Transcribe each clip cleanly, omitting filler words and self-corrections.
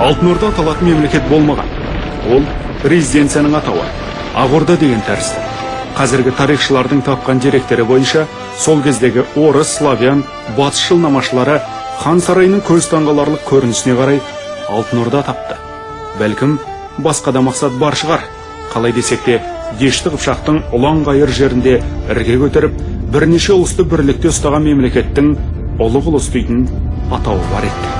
Алтын Орда аталатын мемлекет болмаған. Ол резиденцияның атауы Ақ Орда деген тәрізді. Қазіргі тарихшылардың тапқан деректері бойынша, сол кездегі орыс, славян, батыс жылнамашылары хан сарайының көз таңғаларлық көрінісіне қарай Алтын Орда атапты. Бәлкім, басқа да мақсат бар шығар. Қалай десек те, Дешті Қыпшақтың ұлан-ғайыр жерінде ірге көтеріп, бірнеше ұлысты бірлікте ұстаған мемлекеттің Ұлық Ұлыс дейтін атауы бар еді.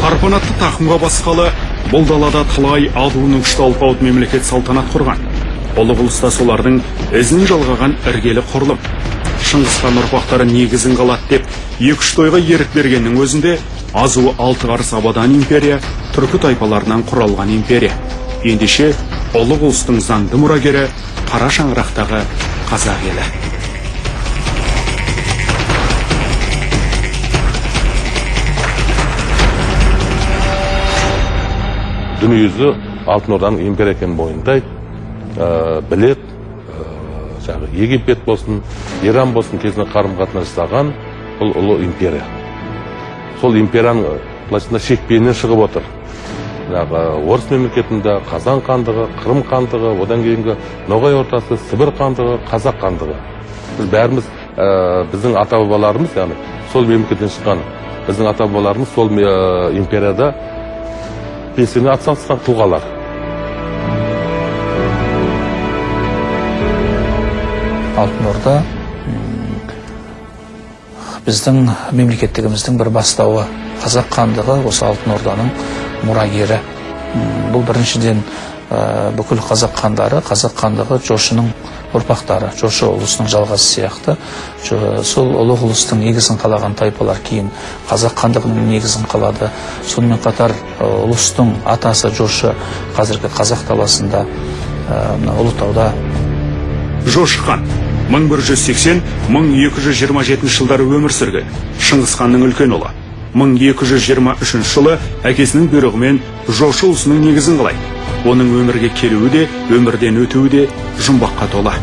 Тарпан атты тақымға басқалы бұл далада талай адуынның күшті алпауыт мемлекет салтанат құрған. Ұлық ұлыста солардың ізін жалғаған іргелі құрылым. Шыңғыс хан ұрпақтары негізін қалады деп екі үш тойға ерік бергеннің өзінде, азуы 6 қарыс абадан империя түркі тайпаларынан құралған империя. Ендеше, Ұлық Ұлыстың заңды мұрагері қара шаңырақтағы қазақ елі. Дүниежүзі Алтын Орданың империя екенін мойындайды, біледі. Жаңағы Египет болсын, Иран болсын, кезінде қарым қатынас жасаған бұл ұлы империя. Сол империяның, былайша айтқанда, шекпенінен шығып отыр жаңағы орыс мемлекетінде Қазан хандығы, Қырым хандығы, одан кейінгі Ноғай Ордасы, Сібір хандығы, Қазақ хандығы. Біз бәріміз, біздің ата бабаларымыз, яғни сол мемлекеттен шыққан біздің ата бабаларымыз сол империяда белсене атсалысқан тұлғалар. Алтын Орда біздің мемлекеттігіміздің бір бастауы. Қазақ хандығы осы Алтын Орданың мұрагері. Бұл біріншіден, бүкіл қазақ хандары, қазақ хандығы Жошының ұрпақтары, Жошы ұлысының жалғасы сияқты. Сол ұлық ұлыстың негізін қалаған тайпалар кейін қазақ хандығының негізін қалады. Сонымен қатар, ұлыстың атасы Жошы қазіргі қазақ даласында, мына Ұлытауда. Жошы хан 1180-1227 жылдары өмір сүрген Шыңғыс ханның үлкен ұлы. 1223 жылы әкесінің бұйрығымен Жошы ұлысының негізін қалайды. Оның өмірге келуі де, өмірден өтуі де жұмбаққа толы.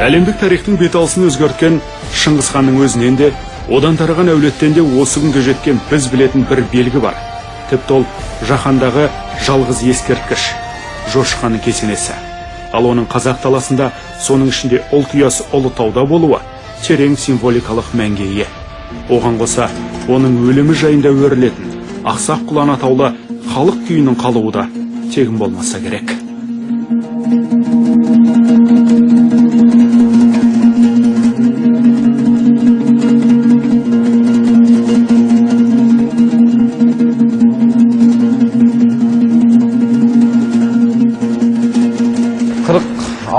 Әлемдік тарихтың бет алысын өзгерткен Шыңғыс ханның өзінен де, одан тараған әулеттен де осы күнге жеткен біз білетін бір белгі бар. Тіпті ол жаһандағы жалғыз ескерткіш — Жошы ханның кесенесі. Ал оның қазақ даласында, соның ішінде ұлт ұясы Ұлытауда болуы терең символикалық мәнге ие. Оған қоса, оның өлімі жайында өрілетін Ақсақ құлан атаулы халық күйінің қалуы да тегін болмаса керек.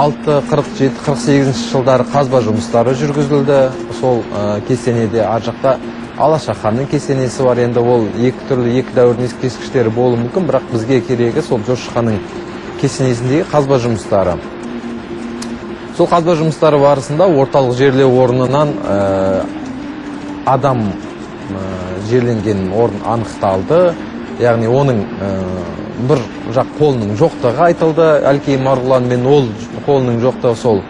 46, 47, 48-жылдары қазба жұмыстары жүргізілді. Сол кесенеде ар жақта Алаша ханның кесенесі бар. Енді ол екі түрлі, екі дәуірдің ескерткіштері болуы мүмкін, бірақ бізге керегі сол Жошы ханның кесенесіндегі қазба жұмыстары. Сол қазба жұмыстары барысында орталық жерлеу орнынан адам жерленген орын анықталды. Яғни оның бір жақ қолының жоқтығы айтылды. Әлкей Марғұлан мен ол қолының жоқтығы сол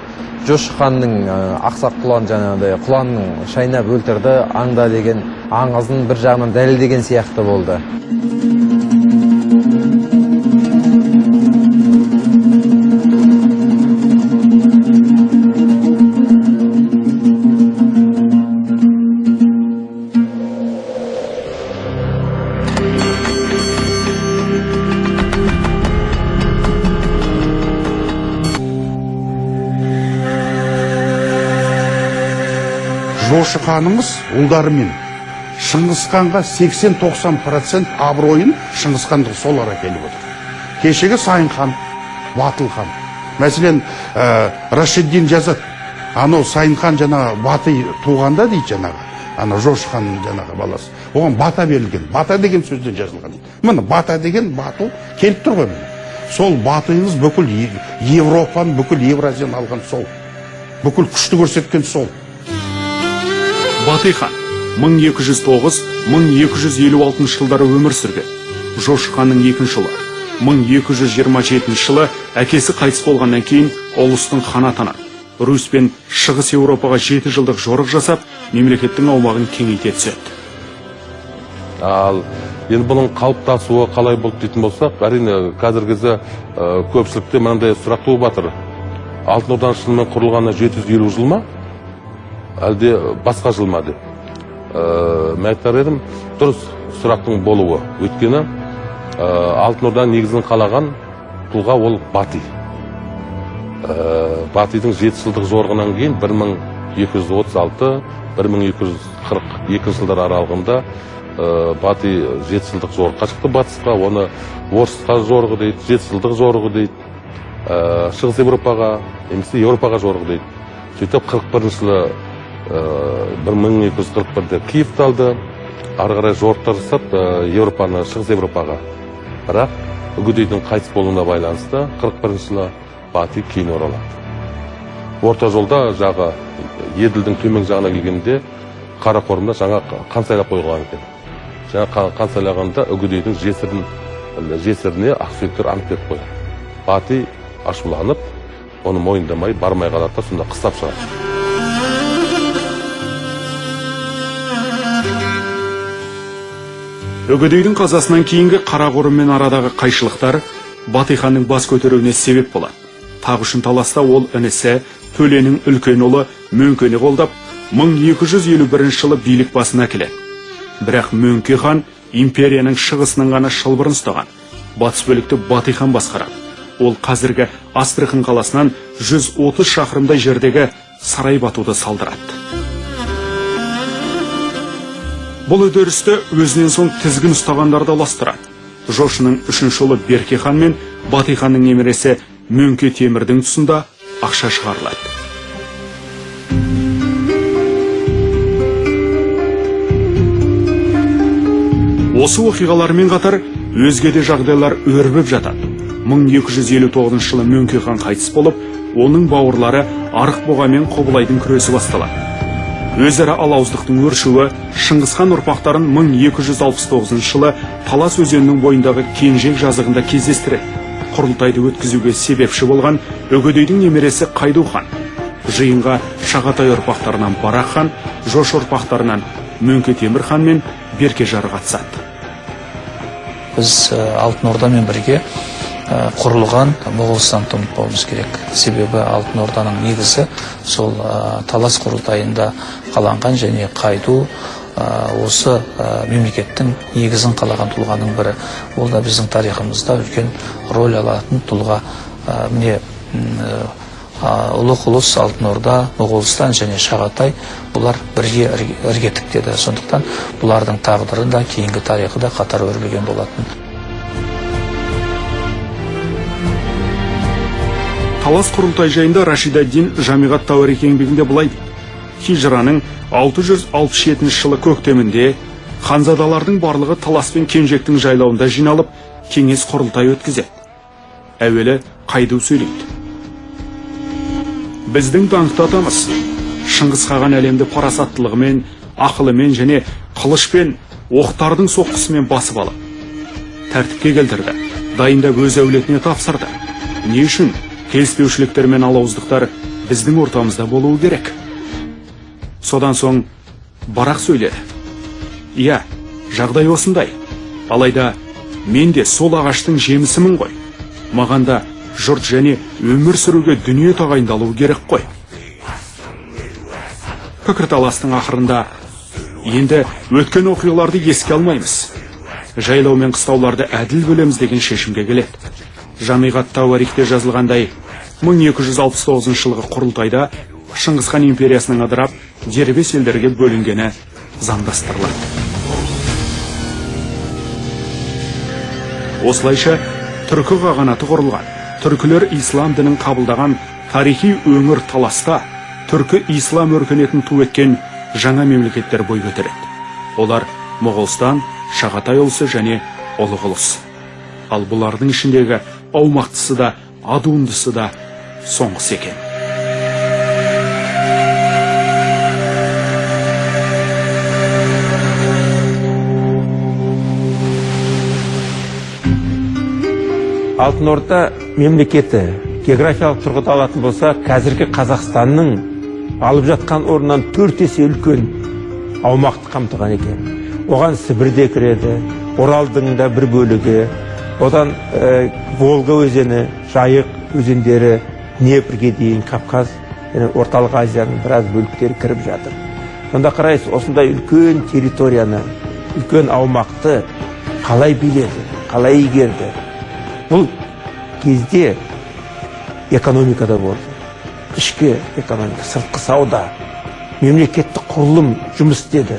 Жошы ханның ақсақ құлан, жаңағыдай құланның шайнап өлтірді аңда деген аңызын бір жағынан дәлелдеген сияқты болды. Жошы ханымыз ұлдарымен Шыңғыс ханға 80-90% абыройын Шыңғыс хандығы солар әкеліп отыр. Кешегі Сайын хан, Батыл хан. Мәселен, Рашиддин жазады, анау Сайын хан жаңа Батый туғанда дейді жаңағы. Ана Жошы ханның жаңағы баласы. Оған бата берілген. Бата деген сөзден жазылған дейді. Міне, бата деген бату келіп тұр ғой міне. Сол Батыйымыз бүкіл Европаны, бүкіл Евразияны алған сол. Бүкіл күшті көрсеткен сол. Батый хан 1209-1256 жылдары өмір сүрген. Жошы ханның екінші ұлы. 1227 жылы әкесі қайтыс болғаннан кейін ұлыстың ханы атанады. Русь пен Шығыс Еуропаға 7 жылдық жорық жасап, мемлекеттің аумағын кеңейте түседі. Ал енді бұның қалыптасуы қалай болды дейтін болсақ, әрине қазіргі кезде көпшілікте мынандай сұрақ туып жатыр. Алтын Орданың шынымен құрылғанына 750 жыл ма, әлде басқа жыл ма деп. Мен айтар едім, дұрыс сұрақтың болуы. Өйткені Алтын Орданың негізін қалаған тұлға ол Батый. Батыйдың 7 жылдық жорығынан кейін 1236, 1242 жылдар аралығында Батый 7 жылдық жорыққа шықты батысқа, оны орысқа жорығы дейді, 7 жылдық жорығы дейді, Шығыс Еуропаға, немесе Еуропаға жорығы дейді. Сөйтіп 41 жылы 1241-де Киевті алды, ары қарай жорықтар жасап, Еуропаны, Шығыс Еуропаға. Бірақ Үгедейдің қайтыс болуына байланысты 41 жылы Батый кейін оралады. Орта жолда жағы Еділдің төмен жағына келгенде Қарақорымда жаңа қан сайлап қойған екен. Жаңа қан сайлағанда Үгедейдің жесіріне ақсүйектер ант беріп қояды. Батый ашуланып, оны мойындамай, бармай қалады да, сонда қыстап шығады. Үгедейдің қазасынан кейінгі Қарақорыммен арадағы қайшылықтар Батый ханның бас көтеруіне себеп болады. Тақ үшін таласта ол інісі Төленің үлкен ұлы Мөңкені қолдап, 1251 жылы билік басына келеді. Бірақ Мөңке хан империяның шығысының ғана шылбырын ұстаған. Батыс бөлікті Батый хан басқарады. Ол қазіргі Астрахань қаласынан 130 шақырымдай жердегі Сарай Батуды салдырады. Бұл үдерісті өзінен соң тізгін ұстағандар да ұластырады. Жошының үшінші ұлы Берке хан мен Батый ханның немересі Мөңке Темірдің тұсында ақша шығарылады. Осы оқиғалармен қатар өзге де жағдайлар өрбіп жатады. 1259 жылы Мөңке хан қайтыс болып, оның бауырлары Арықбоға мен Құбылайдың күресі басталады. Өзара алауыздықтың өршуі Шыңғыс хан ұрпақтарын 1269 жылы Талас өзенінің бойындағы Кенжек жазығында кездестіреді. Құрылтайды өткізуге себепші болған Үгедейдің немересі Қайду хан. Жиынға Шағатай ұрпақтарынан Барақ хан, Жошы ұрпақтарынан Мөңке Темір хан мен Берке жары қатысады. Біз Алтын Ордамен бірге құрылған Моғолстанды ұмытпауымыз керек. Себебі Алтын Орданың негізі сол Талас құрылтайында қаланған және Қайду осы мемлекеттің негізін қалаған тұлғаның бірі. Ол да біздің тарихымызда үлкен роль алатын тұлға. Міне, Ұлық Ұлыс, Алтын Орда, Моғолстан және Шағатай бұлар бірге ірге тіктеді. Сондықтан бұлардың тағдыры да, кейінгі тарихы да қатар өрбіген болатын. Талас құрылтай жайында Рашид-ад-Дин Жамиғат Тауарих еңбегінде былай дейді. Хижраның 667 жылы көктемінде ханзадалардың барлығы Талас пен Кенжектің жайлауында жиналып, кеңес құрылтай өткізеді. Әуелі Қайду сөйлейді. Біздің даңқты атамыз Шыңғыс хаған әлемді парасаттылығымен, ақылымен және қылышпен, оқтардың соққысымен басып алып, тәртіпке келтірді, дайындап өз әулетіне тапсырды. Не үшін келіспеушіліктер мен алауыздықтар біздің ортамызда болуы керек? Содан соң Барақ сөйледі. Иә, жағдай осындай. Алайда мен де сол ағаштың жемісімін ғой. Маған да жұрт және өмір сүруге дүние тағайындалуы керек қой. Пікірталастың ақырында енді өткен оқиғаларды еске алмаймыз. Жайлау мен қыстауларды әділ бөлеміз деген шешімге келеді. Жамиғат Тауарихте жазылғандай, 1269 жылғы құрылтайда Шыңғыс хан империясының ыдырап, дербес елдерге бөлінгені заңдастырылады. Осылайша түркі қағанаты құрылған, түркілер ислам дінін қабылдаған тарихи өңір Таласта түркі ислам өркениетін ту еткен жаңа мемлекеттер бой көтереді. Олар Моғолстан, Шағатай ұлысы және Ұлық ұлыс. Ал бұлардың ішіндегі аумақтысы да, адуындысы да соңғысы екен. Алтын Орда мемлекеті географиялық тұрғыда алатын болса, қазіргі Қазақстанның алып жатқан орнынан 4 есе үлкен аумақты қамтыған екен. Оған Сібір де кіреді, Оралдың да бір бөлігі, одан Волга өзені, Жайық өзендері, Днепрге дейін, Кавказ және Орталық Азияның біраз бөліктері кіріп жатыр. Сонда қарайсыз, осындай үлкен территорияны, үлкен аумақты қалай биледі, қалай игерді? Бұл кезде экономикада болды. Ішкі экономика, сыртқы сауда, мемлекеттік құрылым жұмыс істеді.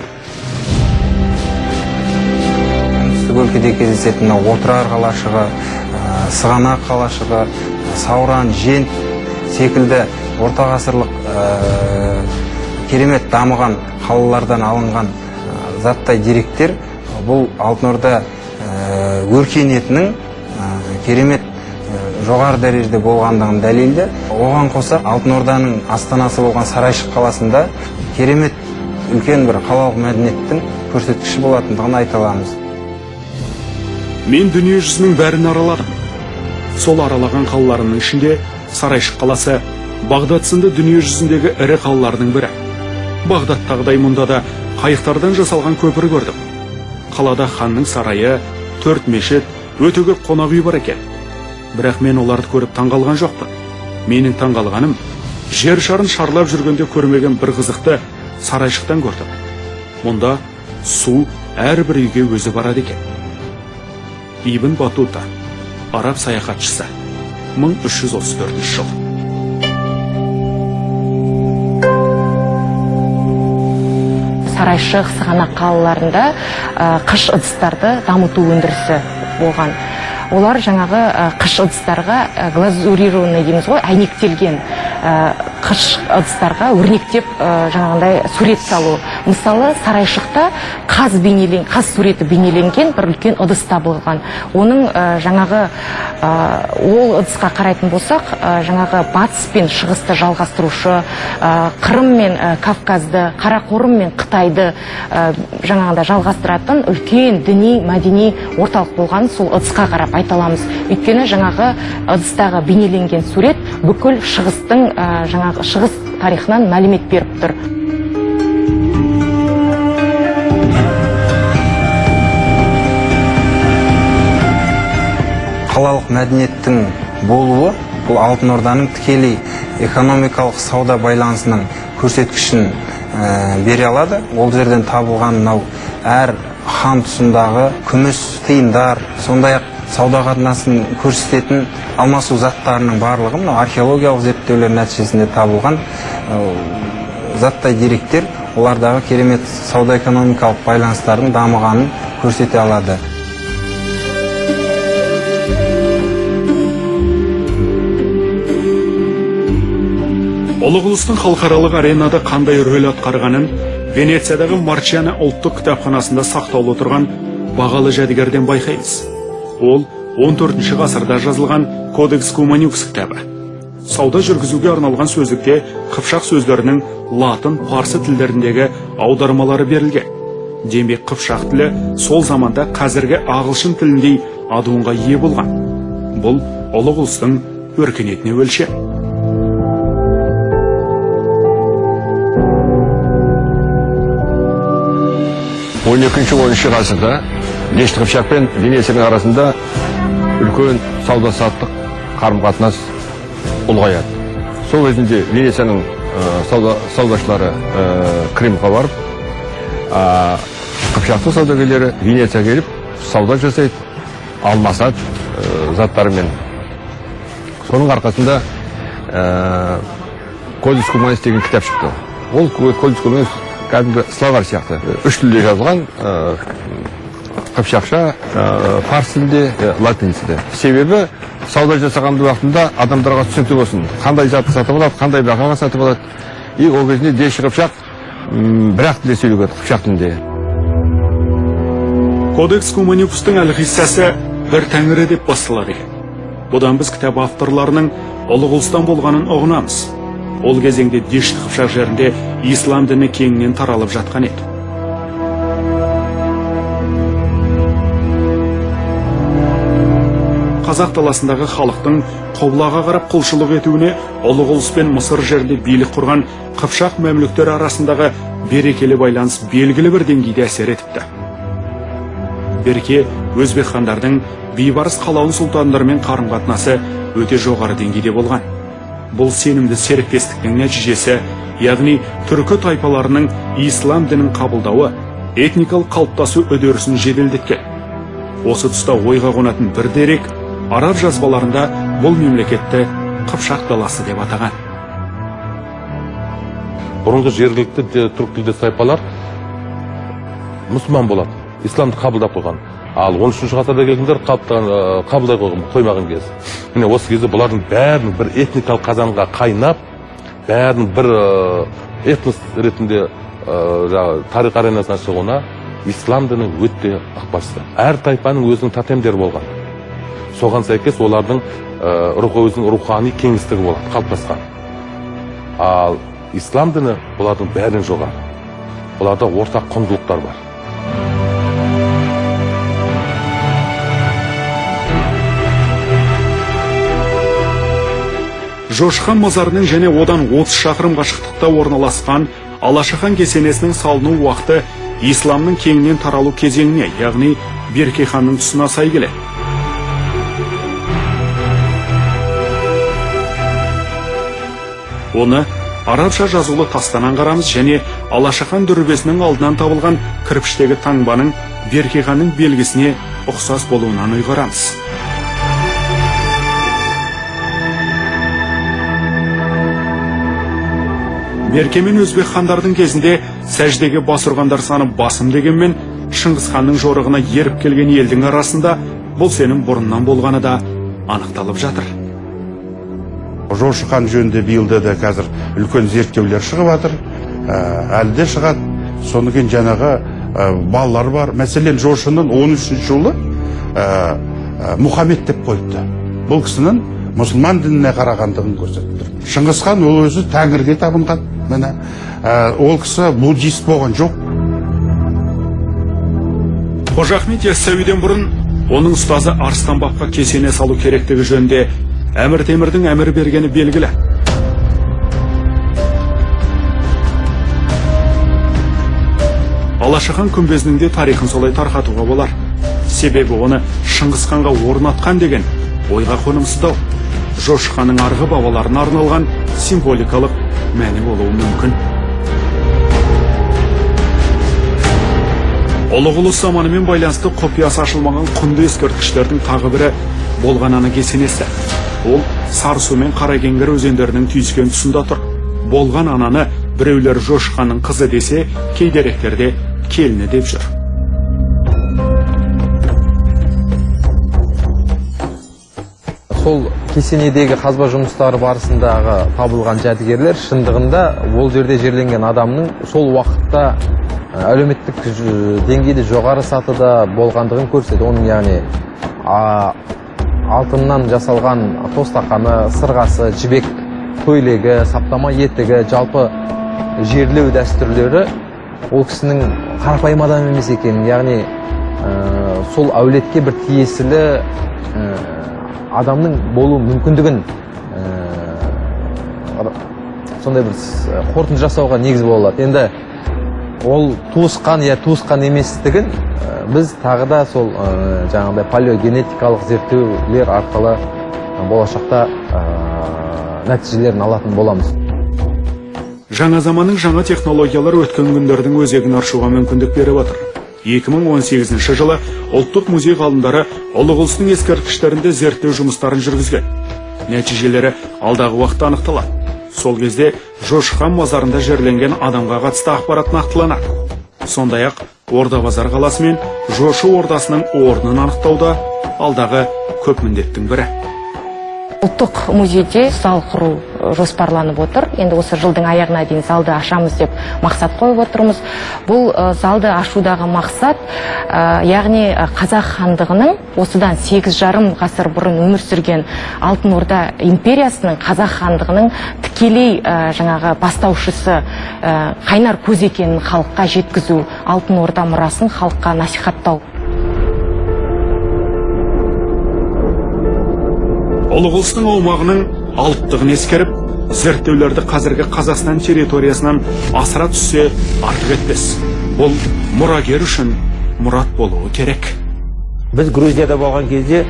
Оңтүстік өлкеде кездесетін Отырар қалашығы, Сығанақ қалашығы, Сауран, Жент секілді ортағасырлық керемет дамыған қалалардан алынған заттай деректер бұл Алтын Орда өркениетінің керемет жоғары дәрежеде болғандығын дәлелді. Оған қоса Алтын Орданың астанасы болған Сарайшық қаласында керемет үлкен бір қалалық мәдениеттің көрсеткіші болатындығын айта аламыз. Мен дүние жүзінің бәрін араладым. Сол аралаған қалаларымның ішінде Сарайшық қаласы Бағдат сынды дүние жүзіндегі ірі қалалардың бірі. Бағдаттағыдай мұнда да қайықтардан жасалған көпір көрдім. Қалада ханның сарайы, 4 мешіт, өте көп қонақ үй бар екен. Бірақ мен оларды көріп таңғалған жоқпын. Менің таңғалғаным, жер шарын шарлап жүргенде көрмеген бір қызықты Сарайшықтан көрдім. Мұнда су әрбір үйге өзі барады екен. Ибн Батута, араб саяхатшысы, 1334 жыл. Сарайшық, Сығанақ қалаларында қыш ыдыстарды дамыту өндірісі болған. Олар жаңағы қыш ыдыстарға глазурированный дейміз ғой, әйнектелген қыш ыдыстарға өрнектеп жаңағындай сурет салу. Мысалы, Сарайшықта қаз суреті бейнеленген бір үлкен ыдыс табылған. Оның жаңағы ол ыдысқа қарайтын болсақ, жаңағы батыс пен шығысты жалғастырушы, Қырым мен Кавказды, Қарақорым мен Қытайды жаңағындай жалғастыратын үлкен діни, мәдени орталық болған сол ыдысқа қарап айта аламыз. Өйткені жаңағы ыдыстағы бейнеленген сурет бүкіл шығыстың жаңағы шығыс тарихынан мәлімет беріп тұр. Қалалық мәдениеттің болуы бұл Алтын Орданың тікелей экономикалық сауда байланысының көрсеткішін бере алады. Ол жерден табылған мынау әр хан тұсындағы күміс тиындар, сондай-ақ сауда қатынасын көрсететін алмасу заттарының барлығы мынау археологиялық зерттеулер нәтижесінде табылған заттай деректер олардағы керемет сауда экономикалық байланыстардың дамығанын көрсете алады. Ұлық ұлыстың халықаралық аренада қандай рөл атқарғанын Венециядағы Марчиана ұлттық кітапханасында сақтаулы тұрған бағалы жәдігерден байқаймыз. Ол 14 ғасырда жазылған Кодекс Куманикус кітабы. Сауда жүргізуге арналған сөздікте қыпшақ сөздерінің латын, парсы тілдеріндегі аудармалары берілген. Демек, қыпшақ тілі сол заманда қазіргі ағылшын тіліндей адуынға ие болған. Бұл ұлық ұлыстың өркениетіне өлшем. Он екінші, оныншы ғасырда Дешті Қыпшақ пен Венецияның арасында үлкен сауда-саттық қарым-қатынас ұлғаяды. Сол кезінде Венецияның саудашылары Крымға барып, Қыпшақтың саудагерлері Венецияға келіп сауда жасайды, алмасады заттарымен. Соның арқасында Кодекс Куманикус деген кітап шықты. Ол Кодекс Куманикус кәдімгі словарь сияқты. Үш тілде жазылған, қыпшақша, фарсы тілінде, латын тілінде. Себебі сауда жасаған уақытында адамдарға түсінікті болсын. Қандай затты сатып алады, қандай бағаға сатып алады. И ол кезінде Дешті Қыпшақ Бір-ақ тілде сөйлеген, қыпшақ тілінде. Кодекс Куманикустың әлқиссасы «Бір тәңірі» деп басталады екен. Бұдан біз кітап авторларының Ұлық ұлыстан болғанын ұғынамыз. Ол кезеңде Дешті Қыпшақ жерінде ислам діні кеңінен таралып жатқан еді. Қазақ даласындағы халықтың құблаға қарап құлшылық етуіне Ұлық ұлыс пен Мысыр жерінде билік құрған Қыпшақ мәмлүктері арасындағы берекелі байланыс белгілі бір деңгейде әсер етіпті. Берке, Өзбек хандардың Бейбарыс, Қалауын сұлтандармен қарым қатынасы өте жоғары деңгейде болған. Бұл сенімді серіктестіктің нәтижесі, яғни түркі тайпаларының ислам дінін қабылдауы этникалық қалыптасу үдерісін жеделдеткен. Осы тұста ойға қонатын бір дерек: араб жазбаларында бұл мемлекетті Қыпшақ даласы деп атаған. Бұрынғы жергілікті түрік тілдес тайпалар мұсылман болатын, исламды қабылдап қойған. Ал 13 ғасырда келгендер қабылдай қоймаған кез. Міне, осы кезде бұлардың бәрінің бір этникалық қазанға қайнап, бәрінің бір этнос ретінде жаңағы тарих аренасына шығуына ислам діні өте ықпал жасады. Әр тайпаның өзінің тотемдері болған. Соған сәйкес олардың өзінің рухани кеңістігі болады, қалыптасқан. Ал ислам діні бұлардың бәрінен жоғары. Бұларда ортақ құндылықтар бар. Жошы хан мазарының және одан 30 шақырым қашықтықта орналасқан Алашахан кесенесінің салыну уақыты исламның кеңінен таралу кезеңіне, яғни Берке ханның тұсына сай келеді. Оны арабша жазулы тастан аңғарамыз және Алашахан дүрбесінің алдынан табылған кірпіштегі таңбаның Берке ханның белгісіне ұқсас болуынан ұйғарамыз. Берке мен Өзбек хандардың кезінде сәждеге бас ұрғандар саны басым дегенмен, Шыңғыс ханның жорығына еріп келген елдің арасында бұл сенім бұрыннан болғаны да анықталып жатыр. Жошы хан жөнінде биылда да қазір үлкен зерттеулер шығып жатыр, әлі де шығады. Содан кейін жаңағы балалар бар. Мәселен, Жошының 13 ұлы Мұхаммед деп қойыпты. Бұл кісінің мұсылман дініне қарағандығын көрсетіп тұр. Шыңғыс хан ол өзі тәңірге табынған. Міне, ол кісі буддист болған жоқ. Қожа Ахмет Яссауиден бұрын оның ұстазы Арыстан бабқа кесене салу керектігі жөнінде Әмір Темірдің әмір бергені белгілі. Алашахан күмбезінің де тарихын солай тарқатуға болар. Себебі оны Шыңғыс ханға орнатқан деген ойға қонымсыздау. Жошы ханның арғы бабаларына арналған символикалық мәні болуы мүмкін. Ұлық ұлыс заманымен байланысты құпиясы ашылмаған құнды ескерткіштердің тағы бірі Болған ана кесенесі. Ол Сарысу мен Қаракеңгір өзендерінің түйіскен тұсында тұр. Болған ананы біреулер Жошы ханның қызы десе, кей деректерде келіні деп жүр. Сол кесенедегі қазба жұмыстары барысындағы табылған жәдігерлер шындығында ол жерде жерленген адамның сол уақытта әлеуметтік деңгейде жоғары сатыда болғандығын көрсетеді. Оның, яғни, алтыннан жасалған тостақаны, сырғасы, жібек көйлегі, саптама етігі, жалпы жерлеу дәстүрлері ол кісінің қарапайым адам емес екенін, яғни сол әулетке бір тиесілі адамның болу мүмкіндігін сондай бір қорытынды жасауға негіз бола алады. Енді ол туысқан я туысқан еместігін біз тағы да сол жаңағыдай палеогенетикалық зерттеулер арқылы болашақта нәтижелерін алатын боламыз. Жаңа заманның жаңа технологиялары өткен күндердің өзегін аршуға мүмкіндік беріп отыр. 2018 жылы Ұлттық музей ғалымдары Ұлық ұлыстың ескерткіштерінде зерттеу жұмыстарын жүргізген. Нәтижелері алдағы уақытта анықталады. Сол кезде Жошы хан мазарында жерленген адамға қатысты ақпарат нақтыланады. Сондай-ақ Орда-Базар қаласы мен Жошы ордасының орнын анықтауда алдағы көп міндеттің бірі. Ұлттық музейде зал құру жоспарланып отыр. Енді осы жылдың аяғына дейін залды ашамыз деп мақсат қойып отырмыз. Бұл залды ашудағы мақсат, яғни Қазақ хандығының осыдан 8,5 ғасыр бұрын өмір сүрген Алтын Орда империясының, Қазақ хандығының тікелей жаңағы бастаушысы, қайнар көз екенін халыққа жеткізу, Алтын Орда мұрасын халыққа насихаттау. Ұлы ұлыстың аумағының алыптығын ескеріп, зерттеулерді қазіргі Қазақстан территориясынан асыра түссе артық етпес. Бұл мұрагер үшін мұрат болуы керек. Біз Грузияда болған кезде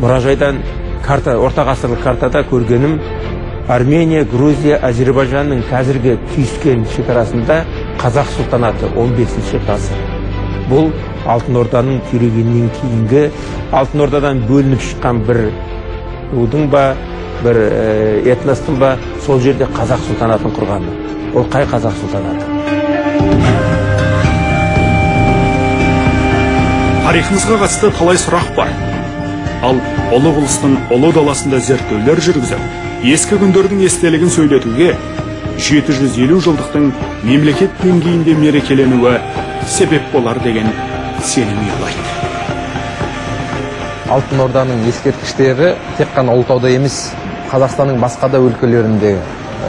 мұражайдан карта, орта ғасырлық картада көргенім, Армения, Грузия, Әзербайжанның қазіргі түйіскен шекарасында Қазақ сұлтанаты 15 ғасыр. Бұл Алтын Орданың күйрегеннен кейінгі, Алтын Ордадан бөлініп шыққан бір рудың ба, бір этностың ба, сол жерде Қазақ сұлтанатын құрғаны. Ол қай Қазақ сұлтанаты? Тарихымызға қатысты талай сұрақ бар. Ал ұлы ұлыстың ұлы даласында зерттеулер жүргізіп, ескі күндердің естелігін сөйлетуге 750 жылдықтың мемлекет деңгейінде мерекеленуі себеп болар деген сенім ұялайды. Алтын Орданың ескерткіштері тек қана Ұлытауда емес, Қазақстанның басқа да өлкелерінде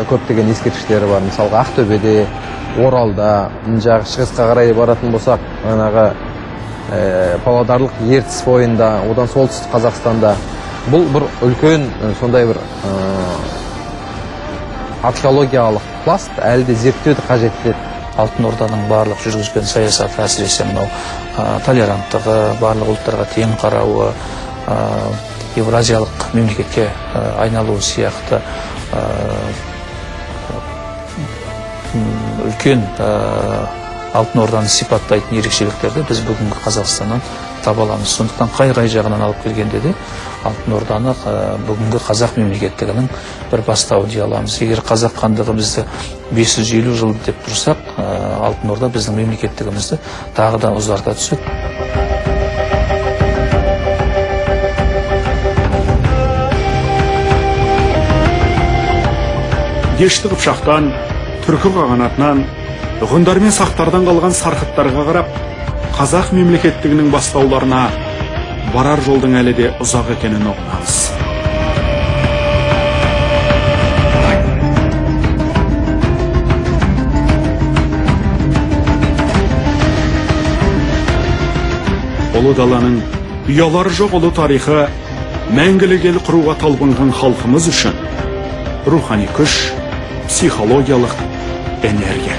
көптеген ескерткіштері бар. Мысалға Ақтөбеде, Оралда, мына жағы шығысқа қарай баратын болсақ, жаңағы Павлодарлық Ертіс бойында, одан солтүстік Қазақстанда. Бұл бір үлкен сондай бір археологиялық пласт, әлі де зерттеуді қажет етеді. Алтын Орданың барлық жүргізген саясаты, әсіресе мынау толеранттығы, барлық ұлттарға тең қарауы, евразиялық мемлекетке айналуы сияқты үлкен Алтын Орданы сипаттайтын ерекшеліктерді біз бүгінгі Қазақстаннан таба аламыз. Сондықтан қай-қай жағынан алып келгенде де Алтын Орданы бүгінгі қазақ мемлекеттігінің бір бастауы дей аламыз. Егер қазақ хандығы бізді 550 жыл деп тұрсақ, Алтын Орда біздің мемлекеттігімізді тағы да ұзарта түседі. Дешті Қыпшақтан, түркі қағанатынан, ғұндар мен сақтардан қалған сарқыттарға қарап, қазақ мемлекеттігінің бастауларына барар жолдың әлі де ұзақ екенін ұғынамыз. Ұлы даланың ұялары жоқ ұлы тарихы мәңгілік ел құруға талпынған халқымыз үшін рухани күш, психологиялық энергия.